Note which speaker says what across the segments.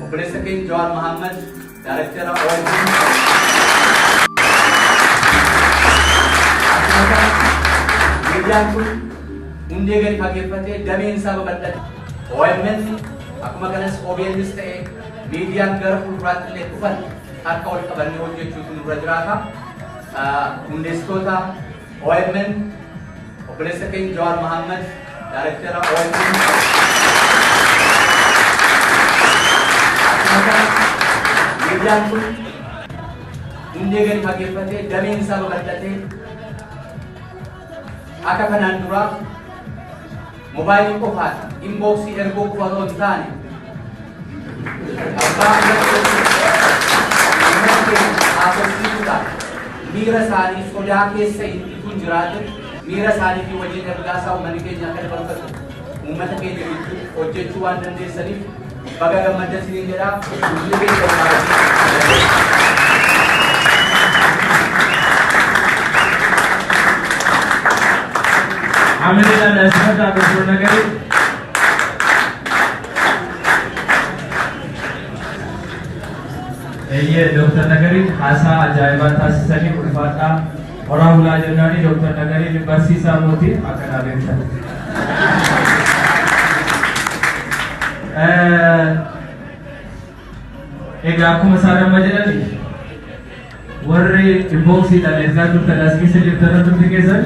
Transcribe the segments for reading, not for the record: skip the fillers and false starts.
Speaker 1: Obboleessa keenya Jawaar Mohaammed, Daayirektara OMN. Akkuma kana miidiyaan kun hundee gadi fageeffatee dameen isaa babal'ate. OMN akkuma kanas OBNs ta'e miidiyaan gara fuulduraatti illee dhufan harka wal qabannee hojjechuutu nurra jiraata. Hundeessitoota OMN, obboleessa keenya Jawaar Mohaammed, Daayirektara OMN. Akkuma kana miidiyaan kun hundee gadi fageeffatee dameen isaa babal'atee akka kanaan duraa mobaayilii qofaan inbox erguu qofa osoo hin taane abbaa uummata keenya haasofsiisuudhaan miira isaanii sodaa keessa itti hin jiraatin miira isaanii fi wajjin ergaa isaa uummanni keenya akka dabarfatu uummata keenya gidduu hojjechuu waan dandeessaniif baga gammaddan isiniin jedha. Guddina keessa ulfaatii.
Speaker 2: Hamileedhaan asirratti Dr. Nagarii. Eeyyee, Dr. Nagariin haasaa ajaa'ibaa taasisanii ulfaadhaa. Horaa bulaa jennaanii. Dr. Nagariin barsiisaa mootii akka naa beektan. Egaa akkuma isaan amma jedhani, warri inboxiidhaan ergaa turtan as keessa jirtan hundumti keessan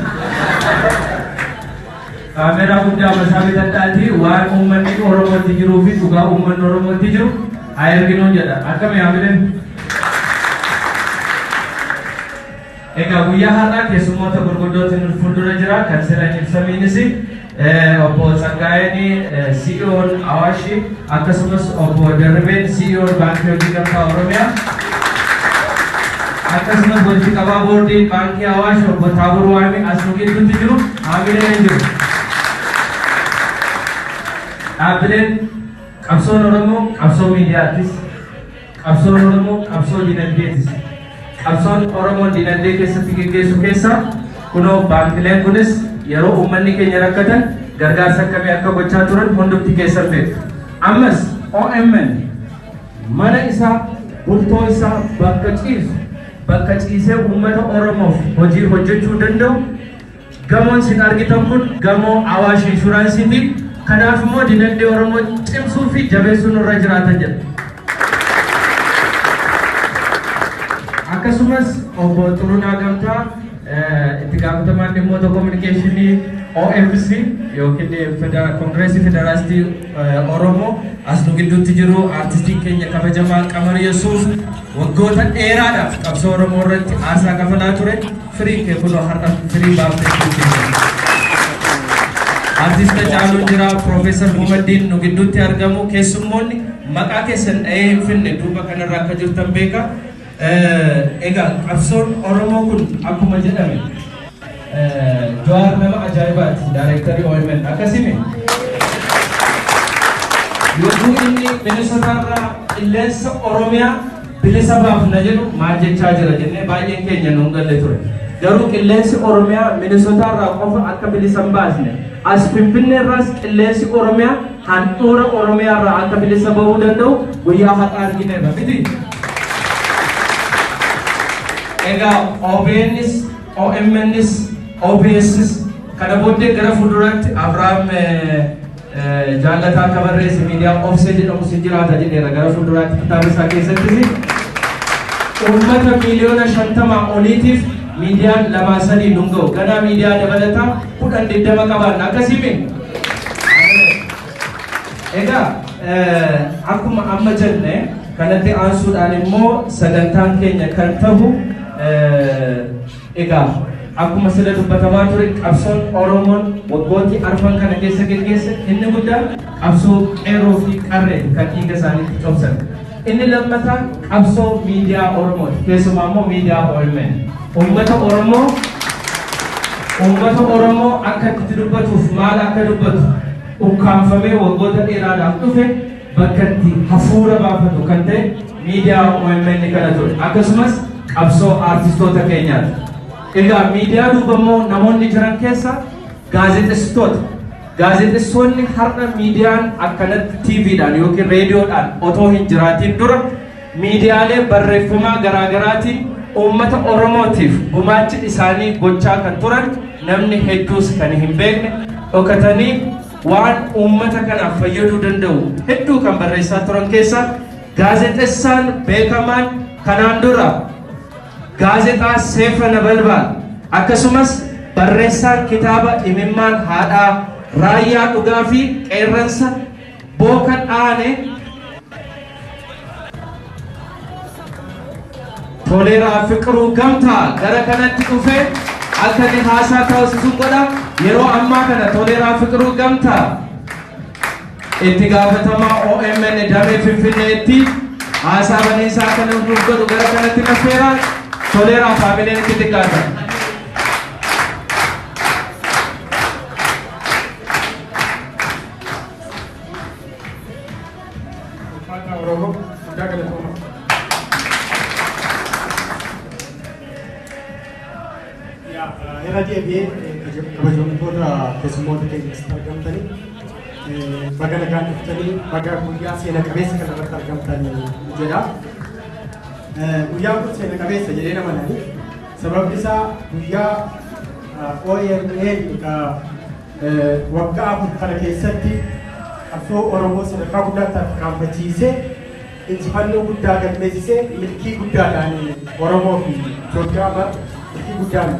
Speaker 2: kaameraa guddaa masaa bitadhaatii waan uummanni Oromootti jiruu fi dhugaa uummanni Oromootti jiru haa erginuun jedha. Akkami haamileen? Egaa guyyaa har'aa keessummoota gurguddootu nu fuuldura jira. Kan sila hin ibsamiinis obbo Tsaggaayeen, CEO'n Awaashi, akkasumas obbo Darribeen, CEO'n Baankii Hojii Gamtaa Oromiyaa, akkasumas walitti qabaa boordii Baankii Awaash obbo Taabur Waami as nu gidduutti jiru. Haamileen hin jiru. Dhaabbileen qabsoon Oromoo qabsoo miidiyaattis, qabsoon Oromoo qabsoo dinagdeetis. Qabsoon Oromoon dinagdee keessatti geggeessu keessa kunoo baankileen kunis yeroo uummanni keenya rakkatan gargaarsa akkamii akka gochaa turan hundumti keessan beektu. Ammas OMN mana isaa, bultoo isaa, bakka ciisu, bakka ciisee uummata Oromoof hojii hojjechuu danda'u gamoon isin argitan kun gamoo Awaash Inshuraansiiti. Kanaaf immoo dinagdee Oromoo cimsuu fi jabeessuu nurra jiraata jedha. Akkasumas obbo Xurunaa Gamtaa, itti gaafatamaan dhimmoota kominikeeshinii OFC yookiin Koongireesii Federaalistii Oromoo as nu gidduutti jiru. Aartistiin keenya kabajamaa Qamar Yesuuf waggoota dheeraadhaaf qabsoo Oromoo irratti aarsaa kafalaa ture. Firiin kee kunoo har'a firii baaftee jirti. Artist Caaluun jira, Piroofeesar Mumaddiin nu gidduutti argamu. Keessummoonni maqaa keessan dha'ee hin finne duuba kanarra akka jirtan beeka. Egaa qabsoon Oromoo kun akkuma jedhame, Jawaar nama ajaa'ibaati, daayirektarii OMN akkasimi. Yogguu inni Minnesotaarraa qilleensa Oromiyaa bilisa baafna jedhu maal jechaa jira jennee baay'een keenya nuun galle ture. Garuu qilleensi Oromiyaa Minnesotaarraa qofa akka bilisa hin baasne, as Finfinneerraas qilleensi Oromiyaa handhuura Oromiyaarraa akka bilisa bahuu danda'u guyyaa har'aa argineerra miti. Egaa OBNs, OMNs, OBSs kana booddee gara fuulduraatti Abrahaam Jaallataa akka barreesse miidiyaa Obsee jedhamu sin jiraata jedheera gara fuulduraatti kitaaba isaa keessattis. Uummata miiliyoona 50 oliitiif miidiyaan lamaa sadii nun ga'u. Ganaa miidiyaa dabalataa 10 20 qabaanna akkasii. Egaa akkuma amma jenne kanatti aansuudhaan immoo sagantaan keenya kan ta'u, egaa akkuma sila dubbatamaa ture, qabsoon Oromoon waggootii arfan kana keessa geggeesse inni guddaan qabsoo qeerroo fi qarree kan dhiiga isaaniitti cobsan. Inni lammataa qabsoo miidiyaa Oromooti. Keessumaa immoo miidiyaa OMN. Uummata Oromoo akka itti dubbatuuf maal akka dubbatu ukkaanfamee waggoota dheeraadhaaf dhufe bakka itti hafuura baafatu kan ta'e miidiyaa OMN kana ture. Akkasumas qabsoo aartistoota keenyaati. Egaa miidiyaa duuba immoo namoonni jiran keessa Gaazexeessitoota. Gaazexeessitoonni har'a miidiyaan akkanatti TVdhaan yookiin reediyoodhaan otoo hin jiraatiin dura miidiyaalee barreeffamaa garaagaraatiin uummata Oromootiif gumaacha isaanii gochaa kan turan, namni hedduus kan hin beekne, dhokatanii waan uummata kanaaf fayyaduu danda'u hedduu kan barreessaa turan keessa gaazexeessaan beekamaan kanaan dura gaazexaa Seefa Nabalbaal, akkasumas barreessaan kitaaba Imimmaan Haadhaa, Raayyaa Dhugaa fi Qeerransa Booka Dhaane, Toleeraa Fiqiruu Gamtaa gara kanatti dhufee akka inni haasaa taasisuun godha. Yeroo ammaa kana Toleeraa Fiqiruu Gamtaa itti gaafatamaa OMN damee Finfinneetti haasaa baniinsaa akka nuuf godhu gara kanatti nafeera. Toleeraa faamileen itti xiqqaata.
Speaker 3: Ulfaata Oromoo, guddaa galatooma. Irra deebi'ee kabajamtoota keessummoota keenya asitti argamtanii, baga nagaan dhuftanii, baga guyyaa seena qabeessa kana irratti argamtanii jedha. Guyyaan kun seena qabeessa jedhee nama nani. Sababni isaa guyyaa OMN waggaa 4 kana keessatti qabsoo Oromoo sadarkaa guddaatti tarkaanfachiisee, injifannoo guddaa galmeessisee, milkii guddaadhaan Oromoo fi Itoophiyaa mara milkii guddaan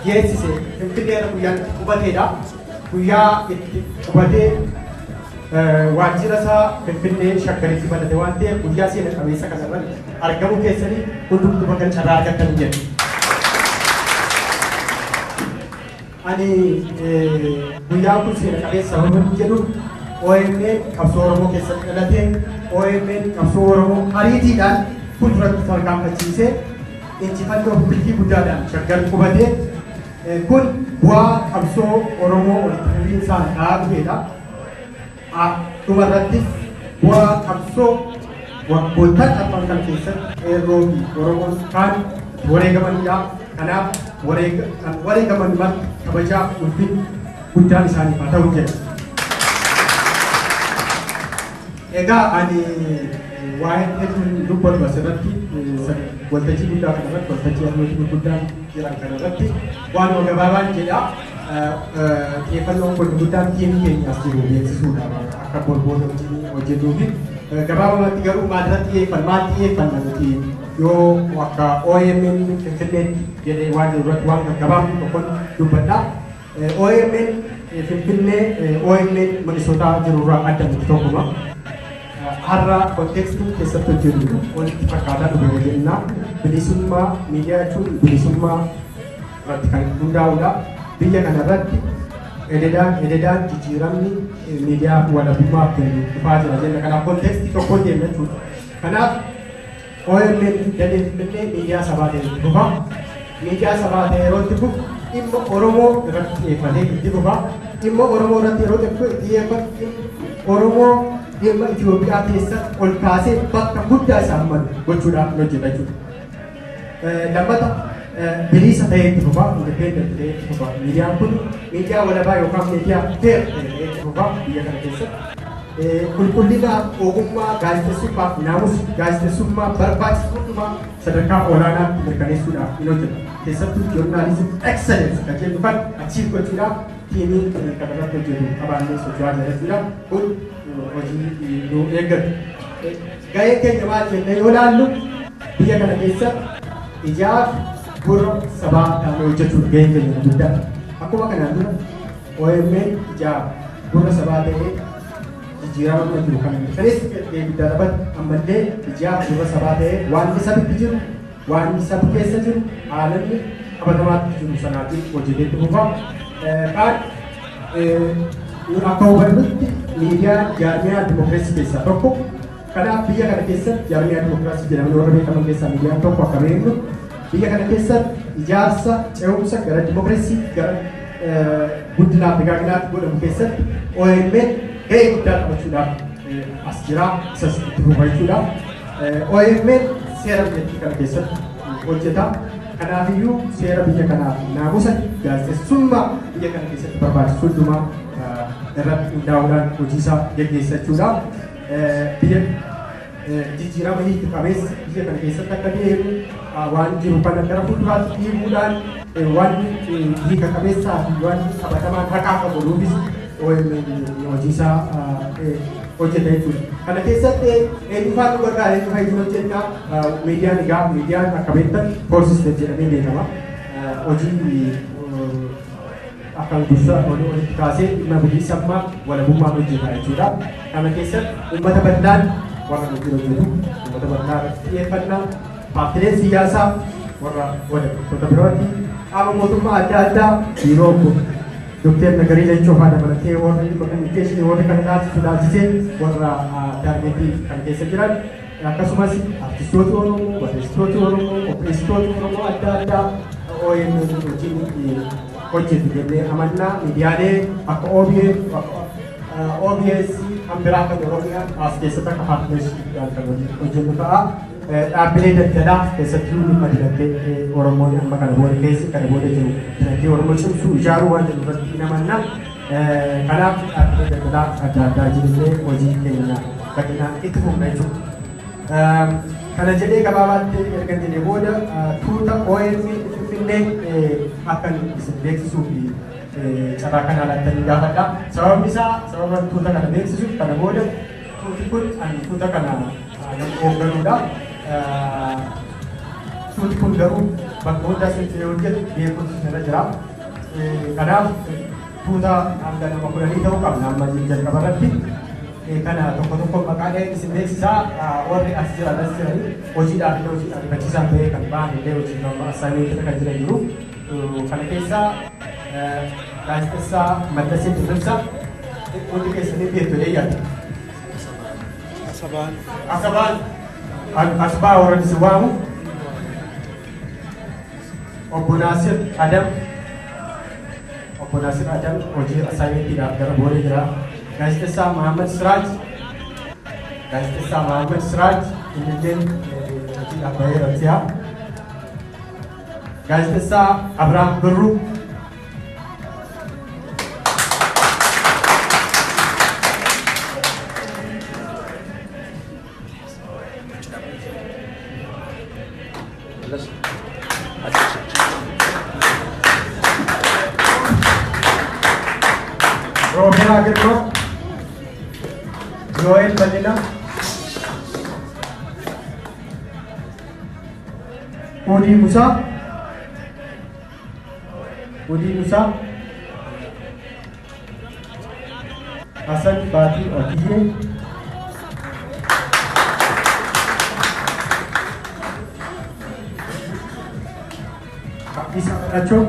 Speaker 3: geessise Finfinnee irra guyyaan itti qubateedha. Guyyaa itti qubatee waajjira isaa Finfinnee Shaggaritti banate waan ta'eef, guyyaa seena qabeessa kana irratti argamuu keessanii hundumtuu bakka carraa argattan jedha. Ani guyyaan kun seena qabeessa sababa jedhuuf, OMN qabsoo Oromoo keessatti dhalatee, OMN qabsoo Oromoo ariitiidhaan fuulduratti tarkaanfachiisee, injifannoo fi milkii guddaadhaan Shaggar qubatee, kun bu'aa qabsoo Oromoo walitti fufiinsaan dha'aa dhufeedha. Dhumarrattis bu'aa qabsoo waggoottan arfan kana keessatti qeerroo fi Oromoon kaan itti wareegamanidha. Kanaaf kan wareegaman marti kabajaa ulfinni guddaan isaaniif haa ta'u jedha. Egaa ani waa'ee hedduun dubbatu asirratti, waltajjii guddaa kanarratti, waltajjii harmoota gurguddaan jiran kanarratti waanuma gabaabaan jedha. Xiyyeeffannoon kun guddaan tiimii keenya as jiru beeksisuudha, akka borbooda wajjin hojjetuu fi gabaabumatti garuu maalirratti xiyyeeffanna, maal xiyyeeffanna nuti yoo akka OMN Finfinneetti jedhee waan jiru irratti waan gaggabaabni tokkoon dubbadha. OMN Finfinnee OMN Minisootaa jirurraa adda miti, tokkuma. Har'a contextii keessatti hojjennu walitti fakkaataa dhufe hojjennaa. Bilisummaa miidiyaa jechuun bilisummaa irratti kan hundaa'udha. Biyya kana irratti ededaan ededaan jijjiiramni miidiyaa walabummaaf kennu dhufaa jira jenna. Kanaaf contextii tokko deemna jechuudha. Kanaaf OMN damee Finfinnee miidiyaa sabaa ta'e itti fufa. Miidiyaa sabaa ta'e yeroo itti fufu dhimma Oromoo irratti xiyyeeffatee itti fufa. Dhimma Oromoo irratti yeroo xiyyeeffatu, Oromoo dhimma Itoophiyaa keessatti ol kaasee bakka guddaa isaan malu gochuudhaaf hojjeta jechuudha. Lammata bilisa ta'ee itti fufa, independent ta'ee itti fufa. Miidiyaan kun miidiyaa walabaa yookaan miidiyaa fair ta'ee itti fufa biyya kana keessatti. Qulqullina ogummaa gaazexeessummaa fi naamusa gaazexeessummaa barbaachisu hundumaa sadarkaa olaanaatti mirkaneessuudhaaf in hojjeta. Keessattuu journalism excellence kan jennu kan achieve gochuudhaaf tiimii kan irratti hojjetu qabaannee socho'aa jira jechuudha. Kun hojii nu eeggatu. Gahee keenya maal jennee yoo ilaallu, biyya kana keessatti ijaaf gurra sabaa taanee hojjechuudha gaheen keenya guddaa. Akkuma kanaan dura OMN ijaaf gurra sabaa ta'ee jijjiirama dura jiru kana mirkaneessuu gahee guddaa taphate, ammallee ijaaf gurra sabaa ta'ee waan inni sabitti jiru, waan inni sabi keessa jiru, haalanni qabatamaatti jiru sanaatiin hojjetee itti fufa. Kaan akka hubannutti miidiyaan jaarmiyaa dimookiraasii keessaa tokko. Kanaaf biyya kana keessatti jaarmiyaa dimookiraasii jedhamanii warra beekaman keessaa miidiyaan tokko. Akka beeknu biyya kana keessatti ijaarsa ce'umsa gara dimookiraasii, gara guddinaaf dagaaginaatti godhamu keessatti OMN gahee guddaa taphachuudhaaf as jira, isas itti fufa jechuudha. OMN seera biyyattii kana keessatti hojjeta. Kanaafiyyuu seera biyya kanaaf naamusa gaazexeessummaa biyya kana keessatti barbaachisu hundumaa irratti hundaa'uudhaan hojii isaa geggeessachuudha. Biyya jijjiirama hiika qabeessa biyya kana keessatti akka deemu waan jiru kana gara fuulduraatti dhiibuudhaan waan hiika qabeessaa fi waan qabatamaan haqaa qabu nuufis hojii isaa hojjeta jechuudha. Kana keessatti eenyufaan nu gargaara, eenyufaa isin hojjenna? Miidiyaan egaa miidiyaan akka beektan fourth estate jedhamee beekama. Hojii akka dursa olitti kaasee dhimma bilisummaa walabummaan hojjeta jechuudha. Kana keessatti uummata bal'aan warra hojii hojjetu, uummata bal'aa irratti xiyyeeffannaa, paartileen siyaasaa warra walabtoota birootti, qaama mootummaa adda addaa, biiroo obbo Dooktar Nagarii Leencoo fa'aa dabalatee warri communication warri kana taasisu taasisee warra target kan keessa jiran, akkasumas artistoota Oromoo, barreessitoota Oromoo, qopheessitoota Oromoo adda addaa OMN wajjin hojjetu jennee amannaa. Miidiyaalee akka OBN, OBS kan biraa kan Oromiyaa as keessatti akka partnershipiidhaan kan hojjennu ta'a. Dhaabbilee daldalaa keessattuu dhimma dinagdee Oromoon amma kana booda keessa kana booda jiru dinagdee Oromoo cimsuu ijaaruu waan jedhu irratti namanna. Kanaaf dhaabbilee daldalaa adda addaa jirullee hojii keenya bal'inaan itti fufna jechuudha. Kana jedhee gabaabaatti erga jedhee booda tuuta OMN Finfinnee akkan isin beeksisuu fi carraa kana laattanii gaafadha. Sababni isaa, sababa tuuta kana beeksisuuf, kana booda tuuti kun ani tuuta kana nama hoogganuudha. Tuuti kun garuu bakka hundaa socho'ee hojjetu beekumsi irra jira. Kanaaf tuuta hanga nama 10 ta'uu qabna amma jalqaba irratti. Kana tokko tokko maqaa dhaheen isin beeksisaa. Warri as jiran as jiranii hojiidhaaf illee hojii ariifachiisaan ta'ee kan ba'an illee hojii amma assignment kan jiran jiru. Kana keessaa gaazexessaa Mallasee Dirribsaa hundi keessanii beektu jedhee yaada.
Speaker 4: Asabaan.
Speaker 3: Asabaan. Asbaa warra isin waamu. Obbo Naasir Adam. Obbo Naasir Adam hojii assignmentiidhaaf gara boolee jira. Gaazexessaa Mahammad Siraaj. Gaazexessaa Mahammad Siraaj innillee hojiidhaaf bahee rabsiyaa. Gaazexessaa Abrahaam Birruu. Roobera Girmaa. Joel Bal'ina. Udii Musaa. Udii Musaa. Hasan Baatii Otiyyee. Abdiisaa Badhachoo.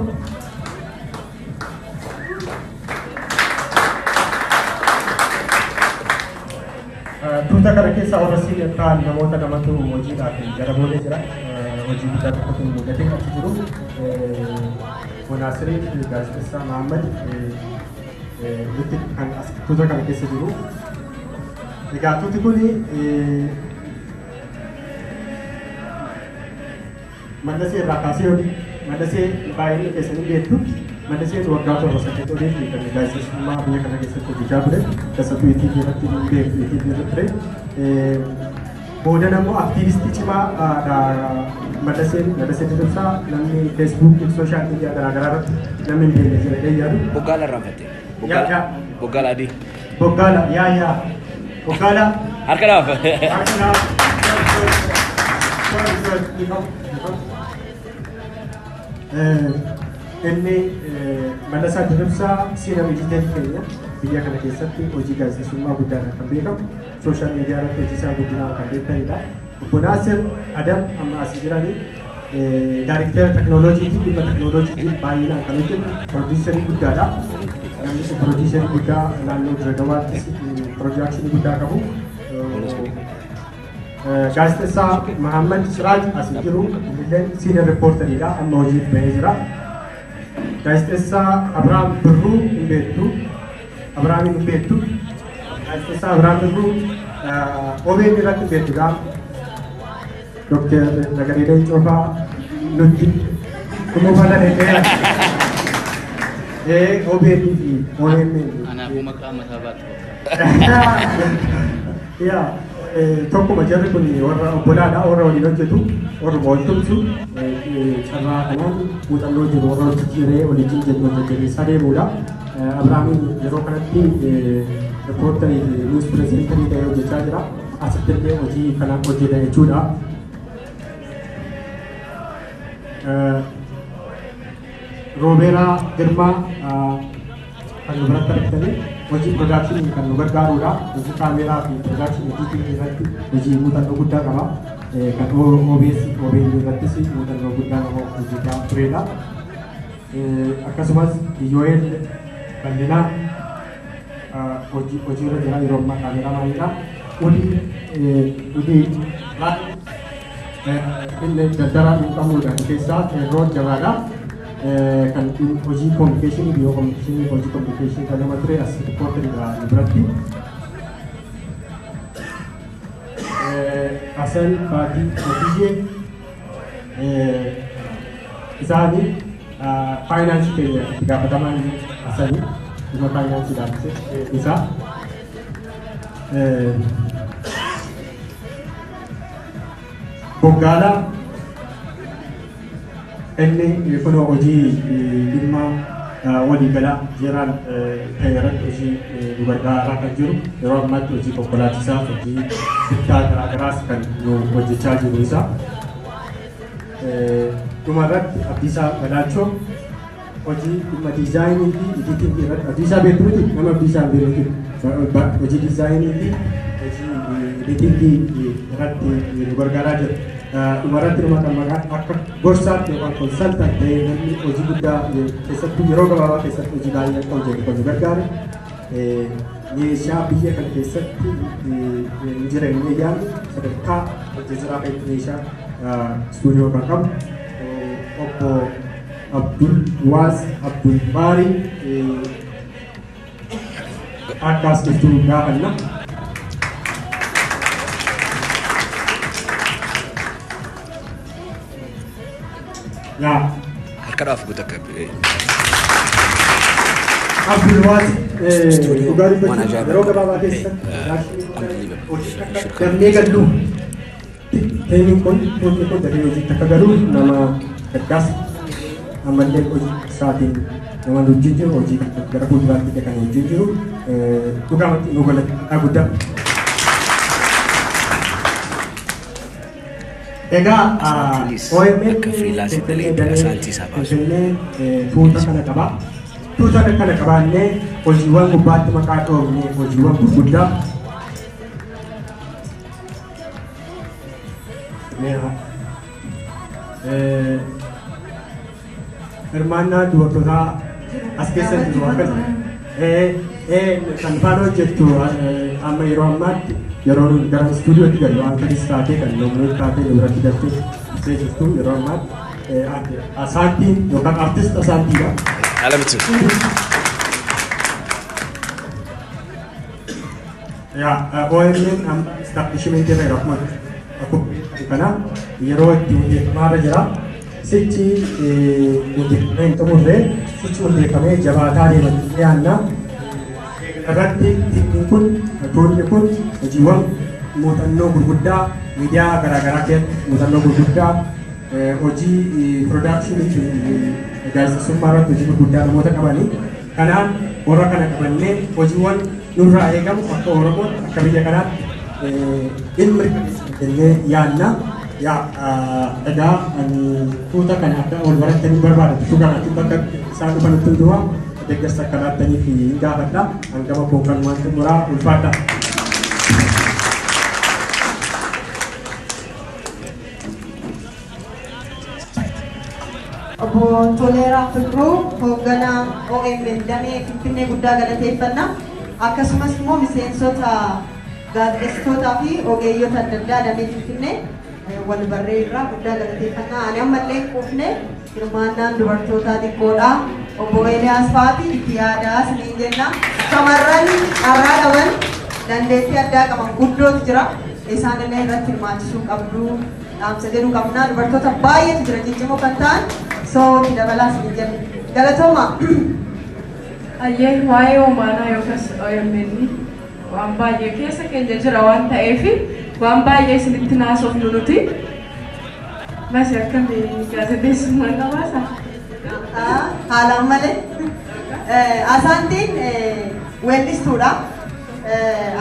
Speaker 3: Tuuta kana keessa warra senior ta'an namoota lamatu hojiidhaaf gara boolee jira. Hojii guddaa tokkotu mul'atee achi jiru. Bonaasirii fi gaazexessaa Mahammad nutti kan as tuuta kana keessa jiru. Egaa tuuti kuni Mallasee irraa kaasee olii, Mallasee baay'ee keessanii beektu. Mallaseen waggaa 7 8 olii fi kan gaazexeessummaa biyya kana keessatti hojjechaa ture. Keessattuu ETV irratti hin beektu, ETV irratti ture. Boodan ammoo aktiivistii cimaa Mallaseen. Mallasee Dirribsaa namni Feesbuukii fi social media garaagaraa irratti namni hin beekne jira jedhee yaadu.
Speaker 5: Boggaala irraanfatte.
Speaker 3: Yaa yaa.
Speaker 5: Boggaala adii.
Speaker 3: Boggaala, yaa yaa. Boggaala.
Speaker 5: Harka dhaaf.
Speaker 3: Harka dhaaf. Sorry, sorry, dhiifama, dhiifama. Inni Mallasaa Dirribsaa senior editor keenya, biyya kana keessatti hojii gaazexeessummaa guddaadhaan kan beekamu, social media irratti hojii isaa guddinaan kan beekanidha. Obbo Naasir Adam amma asii jiranii daayirektera teknooloojii fi dhimma teknooloojiitiin baay'inaan kan hojjetu producer guddaadha. Namni kun producer guddaa naannoo Diradawaattis production guddaa qabu. Gaazexessaa Mahammad Siraaj asii jiru, innillee senior reporteriidha, amma hojiif bahee jira. Gaazexessaa Abiraam Birruu hin beektu. Abiraam hin beektu. Gaazexessaa Abiraam Birruu OBN irratti hin beektu gaa. Dooktar Nagarii Leencoo fa'aa nutti Dhuma dheeraa. OBN fi OMN.
Speaker 1: Anaafuu maqaa mataa baatu fakkaata.
Speaker 3: Yaa, tokkuma jarri kun warra obbolaadha, warra waliin hojjetu, warra wal tumsu, carraa kanaan muuxannoo jiru warra wal jijjiiree waliin jedhu wal jajjabeessaa deemudha. Abiraamiin yeroo kanatti reporterii fi news presenterii ta'ee hojjechaa jira. Asitti illee hojii kana hojjeta jechuudha. Roobeeraa Girmaa kan nu biratti argitanii hojii productionii kan nu gargaarudha. Hojii kaameeraa fi productionii editingii irratti hojii muuxannoo guddaa qaba. Kan OBS, OBN irrattis muuxannoo guddaa nama hojjetaa turedha. Akkasumas Iyyoo'el Bal'inaa hojiirra jira yeroo ammaa kaameraamaanidha. Udii inni daldalaa hin qabnudha keessaa qeerroo jabaadha. Kan hojii communicationii, biiroo communicationii, hojii communicationii kan nama ture as reporteriidha nu biratti. Hasan Baatii Ofiyyee isaanii faayinaansii keenya itti gaafatamaan Hasanii dhimma faayinaansii dhaabsise isaa. Boggaalaa inni kunoo hojii dhimma waliigalaa jeeraan ta'e irratti hojii nu gargaaraa kan jiru, yeroo ammaatti hojii konkolaachisaa, hojii bittaa garaagaraas kan nu hojjechaa jiru isa. Dhuma irratti Abdiisaa Gadaachoo hojii dhimma designii fi editingii irratti. Abdiisaa beektu miti? Nama Abdiisaa hin beeknu, hojii designii fi hojii editingii irratti nu gargaaraa jira. Dhumarratti dhuma kan maqaan akka gorsaatti yookaan consultant ta'ee namni hojii guddaa keessattuu yeroo gabaabaa keessatti hojii baay'ee akka hojjetu kan nu gargaare, meeshaa biyya kana keessatti hin jiran yaadnu sadarkaa hojjechiraa kan meeshaa istuudiyoo kan qabu obbo Abdul Waas Abdul Baarii akkas dhuftuu gaafanna. Yaa.
Speaker 4: Harka dhaaf guutuu akka.
Speaker 3: Abdul Waas dhugaa
Speaker 4: waan
Speaker 3: dubbachuuf
Speaker 4: ajaa'ibaa
Speaker 3: yeroo gabaabaa keessatti
Speaker 4: Unbelievable.
Speaker 3: dafnee gallu teeniin kun tuutni kun dafee hojiitti akka galu nama gargaarsa ammallee hojii isaatiin nama wajjin jiru, hojii gara fuulduraatti kan wajjin jiru, dhugaamatti nu galata guddaa. Egaa OMN
Speaker 4: Akka freelance
Speaker 3: Finfinnee
Speaker 4: dalagee asaantii isaa baasu.
Speaker 3: Finfinnee tuuta kana qaba. Tuuta kana qabaannee hojiiwwan gubbaatti maqaa dhoofne, hojiiwwan gurguddaa Meeqa? Hirmaannaa dubartootaa as keessa jiru akkas kan faana hojjettu amma yeroo ammaatti yeroo nuti gara istuudiyootti galu waan kanis taatee kan noomnoon taatee nu biratti galtee dhuftee jirtu yeroo ammaatti Asaantiin yookaan artist Asaantiidha.
Speaker 4: Alamitu.
Speaker 3: Yaa, OMN amma establishment irra jira, akkuma kana yeroo itti hundeeffamaarra jira. Sichi hundeeffamee hin xumurre, sichi hundeeffamee jabaataa deema dhiyaanna. Irratti tiimiin kun, tuunni kun hojiiwwan muuxannoo gurguddaa miidiyaa garaagaraa keessatti muuxannoo gurguddaa, hojii productionii fi gaazexeessummaa irratti hojii gurguddaa namoota qabanii. Kanaan warra kana qabannee hojiiwwan nurraa eegamu akka Oromootti, akka biyya kanaatti dhimma jennee yaadna. Yaa, egaa ani tuuta kana akka ol barattanii barbaada. Dhugaatti bakka isaan dhufanitti hundumaa deeggarsa akka laattaniif hin gaafadha. Hangama koo kanumaan xumuraa, ulfaadha.
Speaker 5: Obbo Toleeraa Fiqiruu, hoogganaa OMN damee Finfinnee, guddaa galateeffanna. Akkasumas immoo miseensota gaazexeessitootaa fi ogeeyyota adda addaa damee Finfinnee wal barree irraa guddaa galateeffanna. Ani ammallee hin quufne, hirmaannaan dubartootaa xiqqoodha. Obbo Eeliyaas Faati itti yaadaa isiniin jenna. Shamarran carraa qaban, dandeettii addaa qaban guddootu jira. Isaan illee irratti hirmaachisuu qabdu dhaamsa jedhu qabna. Dubartoota baay'eetu jira ciccimoo kan ta'an. So dabalaas ni jenna. Galatooma.
Speaker 6: Ayyee, waa'ee OMN yookaas OMN waan baay'ee keessa keenya jira waan ta'eef waan baay'ee isinitti naasofnu nuti. Masi, akkamii gaazexeessummaan qabaasa?
Speaker 5: Haalaan malee. Asaantiin weellistuudha.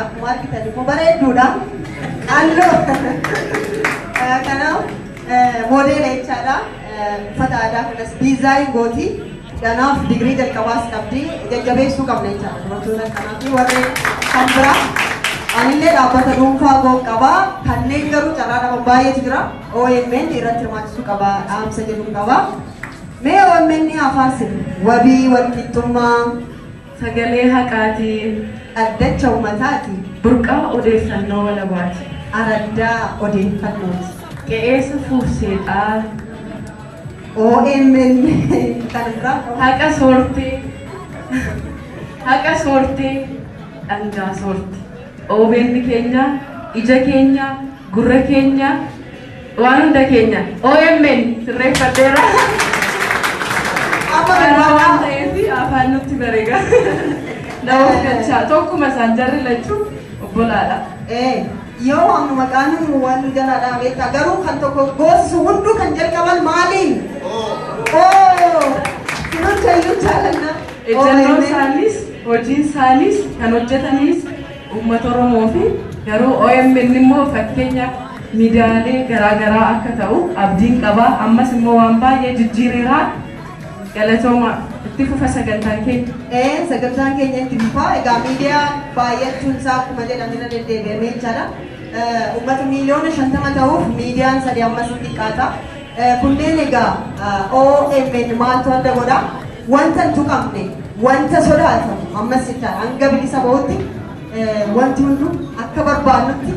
Speaker 5: Akkuma argitan immoo bareedduudha. Qalloo. Kanaaf moodeela jechaadha. Uffata aadaa kanas design gooti. Kanaaf digirii jalqabaas qabdi. Jajjabeessuu qabna jechaadha. Dubartoota kanaa fi warreen kan biraa. Anillee dhaabbata dhuunfaa goon qabaa. Kanneen garuu carraa dhaban baay'eetu jira. OMN irratti hirmaachisuu qaba. Dhaamsa jedhu qaba. Mee OMN haa faarsinu. Wabii walqixxummaa.
Speaker 6: Sagalee haqaati.
Speaker 5: Dhaddacha uummataati.
Speaker 6: Burqaa odeeffannoo walabaati.
Speaker 5: Araddaa odeeffannooti.
Speaker 6: Qe'eessa fuufseexaa.
Speaker 5: OMN kan biraa.
Speaker 6: Haqa soortee. Haqa soortee. Dhangaa soorte. OBN keenya, ija keenya, gurra keenya, waan hunda keenya. OMN sirreeffadheera.
Speaker 5: Amma
Speaker 6: Karaa waan
Speaker 5: bilbila.
Speaker 6: ta'eef afaan nutti bareega. Nama galchaa tokkuma isaan jarri lachuu obbolaadha.
Speaker 5: Yoo waamnu maqaan waan nu jalaa beektaa, garuu kan tokko goosisu hunduu kan jalqaban maaliin? Oo! Sinunchayyuu jaalanna.
Speaker 6: Ejjennoon isaaniis, hojiin isaaniis, kan hojjetaniis uummata Oromoo fi garuu OMN immoo fakkeenya miidiyaalee garaagaraa akka ta'u abdiin qaba. Ammas immoo waan baay'ee jijjiireera. Galatooma, itti fufa sagantaan keenya.
Speaker 5: Sagantaan keenya itti fufa. Egaa miidiyaa baay'achuun isaa akkuma jedhame irra deddeebi'amee jechaadha. Uummata 50 miiliyoona ta'uuf miidiyaan sadi ammas xiqqaata. Kunneen egaa OMN maaltu adda godha? Wanta hin tuqamne, wanta sodaatamu ammas jechaadha. Hanga bilisa bahutti wanti hundu akka barbaannutti,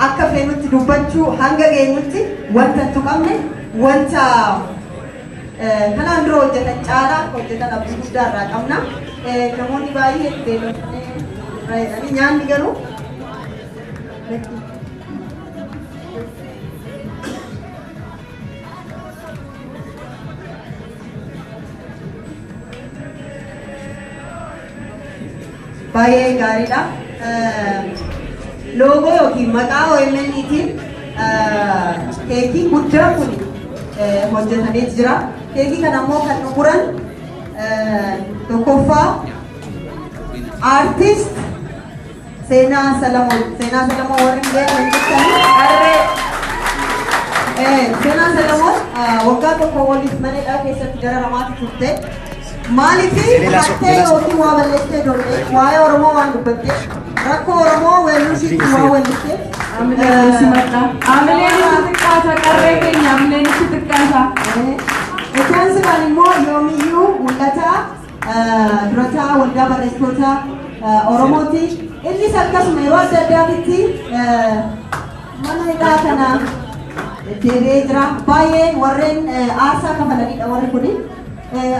Speaker 5: akka feenutti dubbachuu hanga geenyutti, wanta hin tuqamne, wanta kanaan dura hojjetan caalaa akka hojjetan abdii guddaa irraa qabna. Namoonni baay'een beelofnee irraa jedhanii nyaanni garuu. Baay'ee gaariidha. Loogoo yookiin maqaa OMN'tiin keekii guddaan kun hojjetamee jira. Keekii kana immoo kan nu muran tokkoffaa aartist Seenaa Salamoon. Seenaa Salamoon warri hin beekne hin jirtanii.
Speaker 6: Qarree.
Speaker 5: Seenaa Salamoon waggaa tokko waliif mana hidhaa keessatti dararamaatu turte. Maaliif hattee yookiin waa balleessitee dorte, waa'ee Oromoo waan dubbatte, rakkoo Oromoo weelluu ishiitti waa weelliste.
Speaker 6: Amileen simadha. Amileen itti xiqqaata, qarree keenya amileen itti xiqqaata.
Speaker 5: Itti aansuudhaan immoo Yoomiyyuu Mul'ataa, durataa waldaa barreessitoota Oromooti. Innis akkasuma yeroo adda addaatitti mana hidhaa kana deebi'ee jira. Baay'ee warreen aarsaa kafalanidha warri kuni.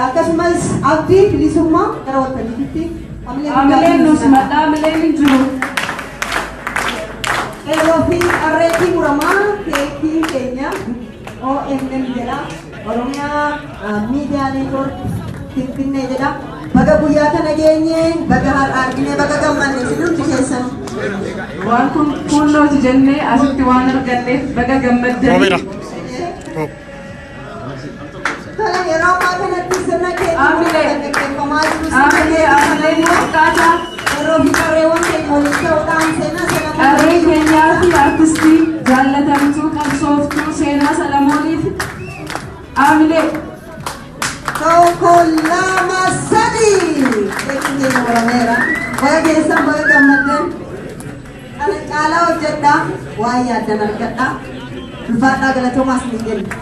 Speaker 5: Akkasumas Abdii Bilisummaa gara waltajjiitti.
Speaker 6: Amileen nu simadha, amileen hin jiru.
Speaker 5: Qeerroo fi qarreetti muramaa keekiin keenya. OMN jedha. Oromiyaa Miidiyaa Network Finfinnee jedha. Baga guyyaa kana geenye, baga har'a argine, baga gammanne isin hundi keessan.
Speaker 6: Waan kun fuullooti jennee asitti waan arganneef baga gammaddanii.
Speaker 5: Tole, yeroo ammaa kanatti sirna keekii
Speaker 6: Amilee.
Speaker 5: kan gaggeeffamaa jiru sirna
Speaker 6: Amilee, amileen nu xiqqaata.
Speaker 5: Qeerroo fi qarreewwan keenya waliin ta'uudhaan Seenaa
Speaker 6: Qarree
Speaker 5: Salamoon
Speaker 6: keenyaa fi artistii jaallatamtuu qabsooftuu Seenaa Salamooniif amilee.
Speaker 5: Tokko, lama, sadi. Keekiin keenya murameera. Baga keessan, baga gammaddan. Kana caalaa hojjedhaa, waan yaaddan argadhaa. Ulfaadhaa, galatoomaas ni jenna.